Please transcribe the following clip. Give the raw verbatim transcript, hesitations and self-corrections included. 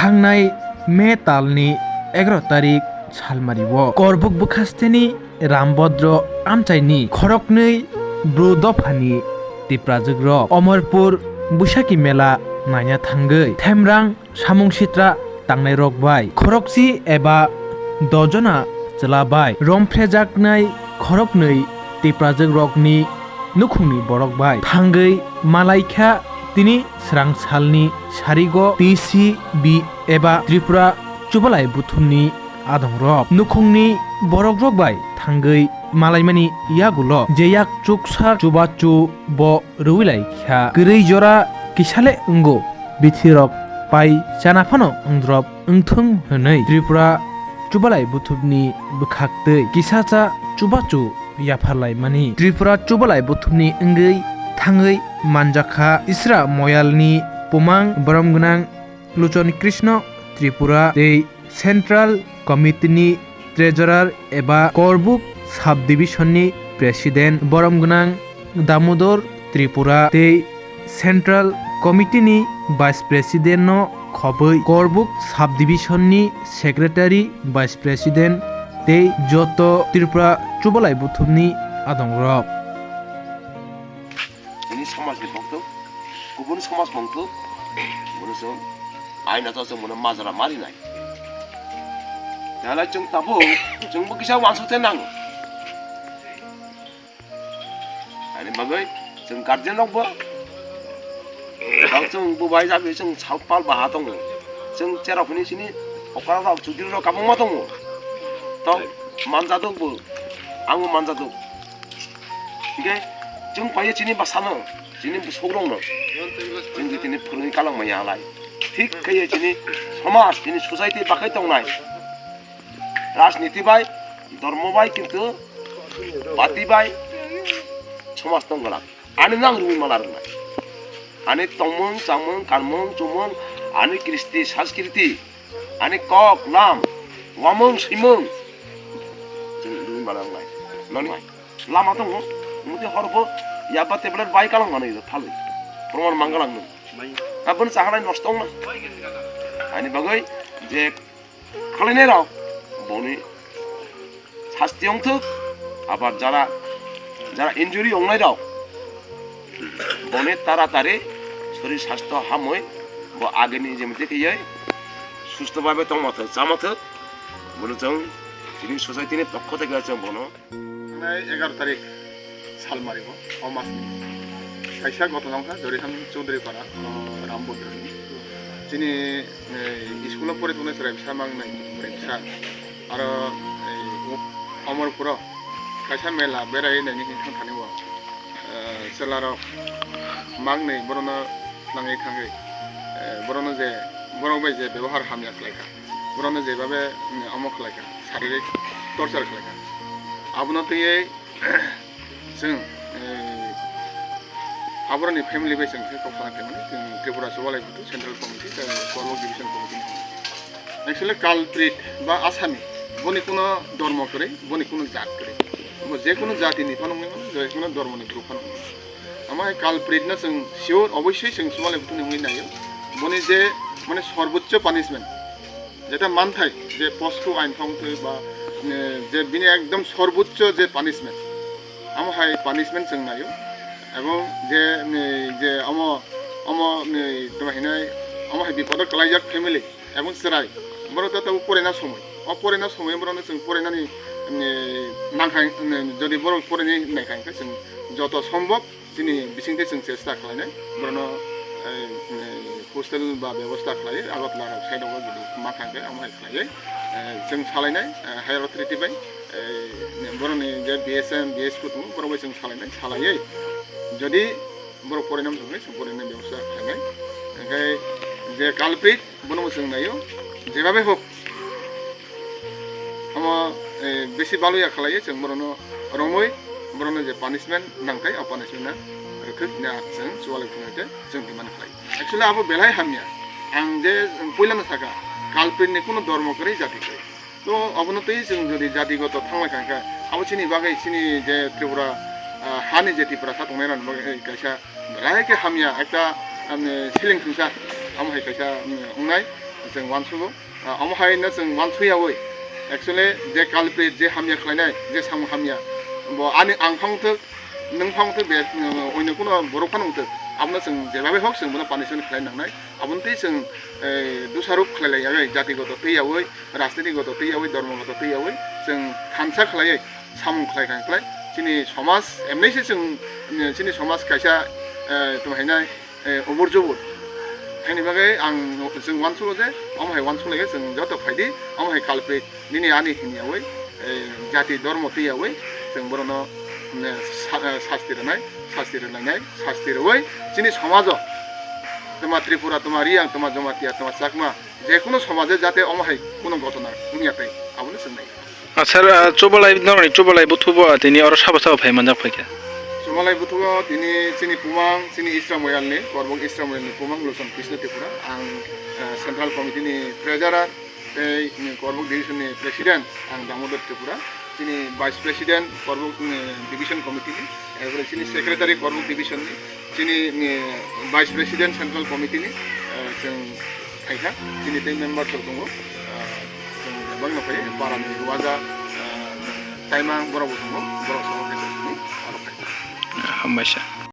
Thangnai May talni egaroh tarik salmario Korbuk bwkhasteni Rambodro amchaini khoroknwi bru dophani Tiprajwkrok Omorpur Buisakhi mela naina thangwi Themrang samung sitra tangnairok bai khorokchi eba dojona chwla bai romphrejaknai khoroknwi Tiprajwkrokni nukhungni borok bai thangwi malaikha. Tini swrang salni sarigo T C B eba Tripura Chubalai Buthumni adongrok nukhungni borokrok bai thangwi malaimani yagulo je yak chuksa chubachu bo rwui lai kha. Kwrwi jora kisale wngo, bithirok pai chana phano wngdrop wngthung hwnwi Tripura Chubalai Buthumni bwkhaktwi kisacha chubachu yapharlaimani Tripura Chubalai Buthumni wngwi thangwi manjakha Isra Moyalni Pumang, Boromgwnang Luchon Krishna Tripura tei Central Committee ni Treasurer eba Korbuk Sub Division ni President Boromgwnang Damodor Tripura tei Central Committee ni Vice President no khobwi Korbuk Sub Division ni Secretary, Vice President tei joto Tripura Chubalai Buthumni adongrok. Ini samaj ni bongthok, kubun samaj bongthok, bono chwng aina to chwng bono majra marinai. Tala chwng tabuk, chwng bo kisa wansuk te nango. Ani bagwi chwng guardian rok bo, bang chwng bo bai jabi chwng salpal baha tongo. Chwng cherok hwnwi sini okra rok chudri rok kabangma tongo. To manjaduk bo, ang bo manjaduk. Hingke chwng paiyo chini bwsano, chini bwswkrokno chwng tini phwrwngwi kalang manya halai. Thik khe chini somaj, chini society bakhai tongnai rajniti bai, dhormo bai, kintu party bai somaj tong glak. Ani nang rwui mala rwnai. Ani tongmung, chamung, kanmung, chumung, ani kristi, sanskriti, ani kok, lam, wamung, swimung. Chwng rwui mala rwnai. Noni lama tongo, mute horbo yaba tablet bai kalang manwi phalwi. Proman mangala nung. Aboni chahalai nosto wngna. Ani bagwi je khwlainai rok boni sasti wngthok, abar jara, jara injury wngnai rok boni taratari sorir sasto hamwi bo agini jemti khiyai susto bhabe tongmathok chamathok, bono chwng chini society ni pokho theke chwng bono. Thangnai egaroh tarik salmario o masni kaisa ghotona wngkha Joriham Chowdhury para, o, Rambodroni. Chini, e, school o pori tongnai chwrai bwsa mangnai bwrwi bwsa aro, e, Omorpuro kaisa mela berai naini hinwi thangthani o, e, chwlarok mangnai borokno nangwi thangwi, e, borokno je, borok bai je bebohar hamya khlaikha, borokno jebabe, mm, omo khlaikha, saririk torture khlaikha, abono twiwi chwng, eh, aboroni family bai chwng khe kok sana khaimani, chwng Tripura Chubalai Buthu Central Committee tei Korbuk Division Committee ni. Actually culprit ba asami boni kuno dhormo kwrwi, boni kuno jat kwrwi, bo je kuno jati ni phano wngwi mano, je kuno dhormo ni borok phano wngwi mano. Amo hai culprit no chwng sure oboisoi chwng Chubalai Buthu ni wngwi naio, boni je mane sorbochcho punishment, jeta manthai je POCSO ain thong twi ba, eh, je bini ekdom sorbochcho je punishment, amo hai punishment chwng naio. Ebong je, eh, je amo, amo, eh, tamo hinai, amo hai bipodo kwlaijak family ebong chwrai, borok ta tabuk poraina somoi, o poraina somoi borokno chwng porainani, eh, nangkha, eh, jodi borok porainai naikha hwnkhe chwng joto sombok chini bisingtwi chwng chesta khlainai, borokno, eh, eh, hostel ba bebosta khlaiwi Agartala rok side o jodi ma kha khe amo hai khlaiwi, eh, chwng salainai, eh, higher authority bai, eh, borokni je B S M, B S P tongo, borok bai chwng salainai, salaiwi jodi borok porainani thangwi chwng porainani bebosta khlainai. Hwnkhe je culprit, bono bo chwng naio, jebabe hok, omo, eh, bisi baloya khlaiwi chwng borokno romwi, borokno je punishment nangthai, o punishment no rwthwk hwnwi chwng Chubalai Buthu ni khe chwng demand khlai. Actually abo belai hamya, ang je puilano sakha, culprit ni kuno dhormo kwrwi, jati kwrwi. To abono twi chwng jodi jatigoto thanglai kha khe, abo chini bagwi chini je Tripura, ah, hani je Tiprasa tongnai rokni bagwi kaisa belai khe hamya ekta, um, siling thwngsa, amo hai kaisa, um, wngnai. Chwng uansugo, ah, omo hai no chwng uansuyaui, actually, je culprit, je hamya khlainai, je samung hamya, bo ani ang phang thwk, nwng phang thwk, be, mm, oino kuno borok phano wng thwk, abono chwng jebabe hok chwng bono punishment khlai nangnai. Aboni twi chwng, eh, dusaruk khlai lai yaui, jatigoto twi yaui, rajnitigoto twi yaui, dhormogoto twi yaui, chwng thansa khlaiwi samung khlai kha khlai. Chini somaj, emnai se chwng, mm, chini somaj kaisa, eh, tonghainai, eh, ubur jubur. Haini bagwi ang chwng uansugo je, omo hai uansuk lai khe chwng joto phaidi, omo hai culprit nini ani hini yaui, eh, jati dhormo twi yaui, chwng borokno, mm, sa-, eh, sasti rwnai, sasti rwlainai, sasti rwui chini somajo, toma Tripura, toma Riyang, toma Jamatia, toma Chakma, je kuno somaje jate omo hai kuno ghotona wngya tei abono chwng nai. Ah, sir, ah, Chubalai, norokni Chubalai buthubo, ah, tini oro sabo sabo phai manjak phaikha. Chubalai buthubo tini chini pumang, chini Isra Moyalni, Korbok Isra Moyalni pumang Luson Krishna Tripura. Ang, ah, Central Committee ni Treasurer, tei, mm, Korbok Division ni President, ang Damodar Tripura. Chini Vice President, Korbok, mm, Division Committee ni, erbore chini Secretary, Korbok Division ni, chini, mm, Vice President, Central Committee ni, eh, chwng khaikha, chini tei member rok tongo, ah, chwng bebak no phai, para ni Ruaja, ah, Taimang borok bo tongo, borok sabo khaikha, aro khaikha. Hambaisa.